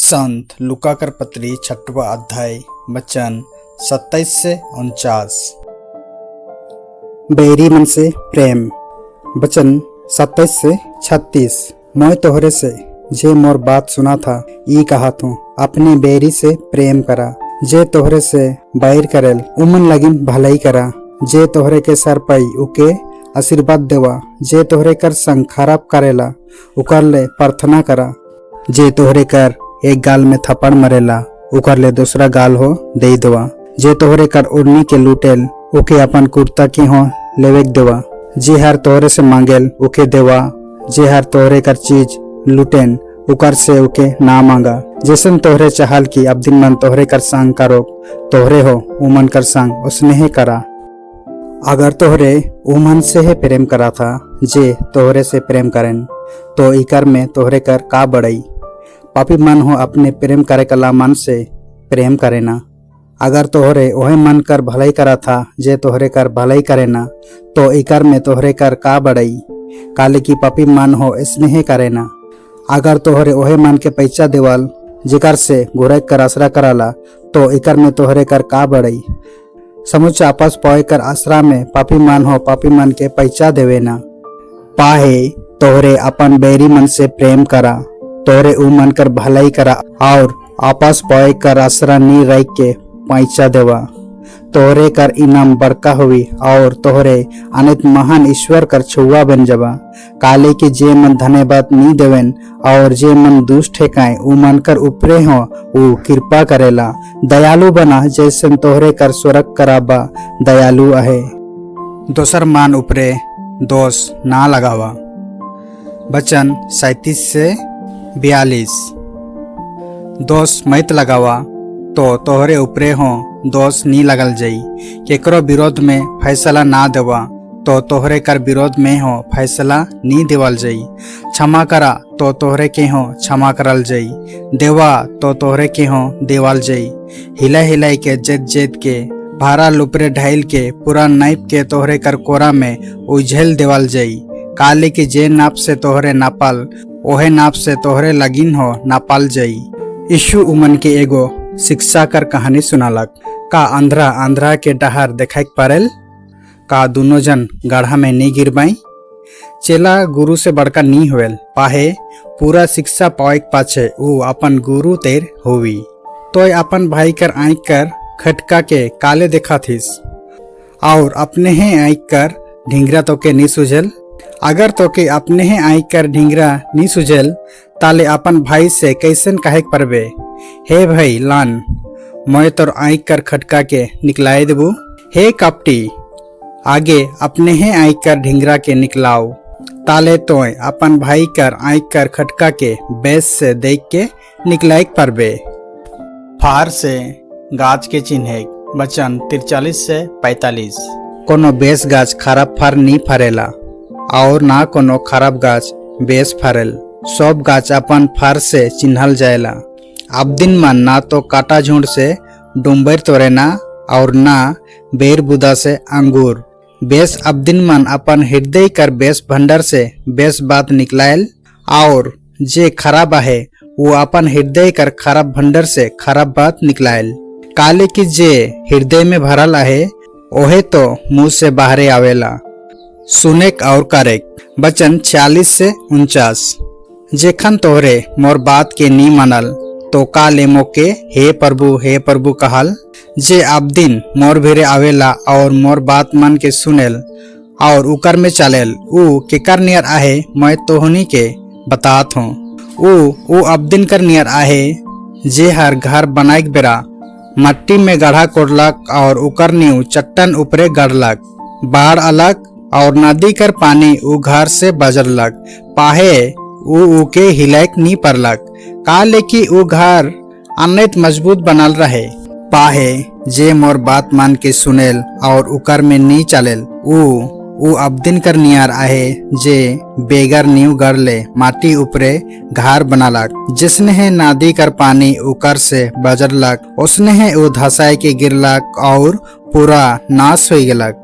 संत लूका कर पत्री छठवा अध्याय, वचन 27 से 49। बैरी मन से प्रेम, वचन 27 से 36। मोय तोहरे से जे मोर बात सुना था ई कहा थू, अपने बैरी से प्रेम करा। जे तोहरे से बैर करेल, उमन लगिन भलाई करा। जे तोहरे के सर पई, उके आशीर्वाद देवा। जे तोहरे कर संग खराब करेला, उकर ले प्रार्थना करा। जे तोहरे कर एक गाल में थप्पड़ मरेला, उकर ले दूसरा गाल हो दे देवा। जे तोहरे कर ओढ़नी के लूटेल, उके अपन कुर्ता के हो लेवेक देवा। जे हर तोहरे से मांगेल, उके देवा। जे हर तोहरे कर चीज लूटेन, उकर से उके ना मांगा। जैसन तोहरे चाहल कि अब दिन मन तोहरे कर संग करो, तोहरे हो उमन कर संग उसने करा। अगर तोहरे उमन से ही प्रेम करा था जे तोहरे से प्रेम करेन, तो इकर में तोहरे कर का बड़ई? पापी मन हो अपने प्रेम करे कला मन से प्रेम करे ना। अगर तोहरे ओहे मन कर भलाई करा था जे तोहरे कर भलाई करे ना, तो इकर में तोहरे कर का बड़ई? काले की पापी मन हो स्नेह करे ना। अगर तोहरे ओहे मन के पैसा देवाल जेकर से घुरे कर आसरा कराला, तो इकर में तोहरे कर का बड़ई? समुचा आपस पाए कर आसरा में पापी मन हो पापी मन के पैसा देवे ना। पाहे तोहरे अपन बैरी मन से प्रेम करा, तोहरे ऊ मन कर भलाई करा और आपस पाए कर आसरा नी रख के पैसा देवा। तोहरे कर इनाम बड़का हुई और तोहरे अनित महान ईश्वर कर छुआ बन जबा। काले के जे मन धन्यवाद नी देवेन और जे मन दुष्ट ठेकाए, ऊ मन कर ऊपरे हो ऊ कृपा करेला। दयालु बना, जैसन तोहरे कर स्वर्ग कराबा दयालु आहे। दोसर मान उपरे दोष ना लगावा, वचन 37 से 42। दोष मत लगावा, तो तोहरे ऊपरे हो दोष नी लगल जाई। केकरो विरोध में फैसला ना देवा, तो तोहरे कर विरोध में हो फैसला नी देवल जाई। क्षमा करा, तो तोहरे के हो क्षमा करल जाई। देवा, तो तोहरे के हो देवल जाई। हिला हिलाई के, जेत जेत के, भारा लुपरे ढाइल के, पूरा नाइप के तोहरे कर कोरा में उझेल देवल जाई। काले के जे नाप से तोहरे नापाल, ओहे नाप से तोहरे लगिन हो नापाल जाई। यीशु उमन के एगो शिक्षा कर कहानी सुनालक। का अंधरा अंधरा के डहार देखाई पारेल? का दोनों जन गढ़ा में नी गिर बाई? चेला गुरु से बड़का नी होएल, पाहे पूरा शिक्षा पाए के पाछे ऊ अपन गुरु तेर होवी। तो अपन भाई कर आँख कर खटका के काले देखा थीस और अपने ही आँख कर ढिंगरा तो के नी सुझेल? अगर तो के अपने ही आँख कर ढिंगरा नी सुझेल, ताले अपन भाई से कैसन काहे परबे, "हे भाई, लान, मैं तोर आँख कर खटका के निकलाए देबू"? हे कपटी, आगे अपने ही आँख कर ढिंगरा के निकलाओ, ताले तोय अपन भाई कर आँख कर खटका के बेस से देख के निकलाए परबे। फार से गाछ के चिन्हे, वचन 43 से 45। कोनो बेस गाछ खराब फर नी फरेला और ना कोनो खराब गाछ बेस फरेल। सब गाछ अपन फर से चिन्हल जाएला। अब दिन मन ना तो काटा झुंड से डुम्बर तोरे ना और ना बेर बुदा से अंगूर। बेस अब दिन मन अपन हृदय कर बेस भंडार से बेस बात निकलायल और जे खराब आहे, वो अपन हृदय कर खराब भंडार से खराब बात निकलायल। काले की जे हृदय में भरल आहे, ओहे तो मुंह से बाहरे आवेला। सुनेक और करेक, वचन 46 से 49। जेखन तोहरे मोर बात के नी मानल, तो का ले मोके "हे प्रभु, हे प्रभु" कहल? जे अब दिन मोर भिरे आवेला और मोर बात मन के सुनेल और उकर में चलेल, ऊ केकर नियर आहे, मैं तोहनी के बतात हूँ। ऊ ऊ अब दिन कर नियर आहे जे हर घर बनाए बेरा मट्टी में गढ़ा कोड़लक और उकर नींव चट्टन ऊपरे गड़लक। बाढ़ अलग और नदी कर पानी ऊ घर से बजरलक, पाहे ऊ ऊके हिलैक नी परलक, काले कि ऊ घर अनेक मजबूत बनल रहे। पाहे जे मोर बात मान के सुनेल और उकर में नी चलेल, ऊ ऊ अबदिन कर नियर आहे जे बेगर नींव गढ़ ले माटी ऊपरे घर बनालक। जिसने है नदी कर पानी उकर से बजरलक, उसने है ऊ धसाए के गिरलक और पूरा नाश हो गेलक।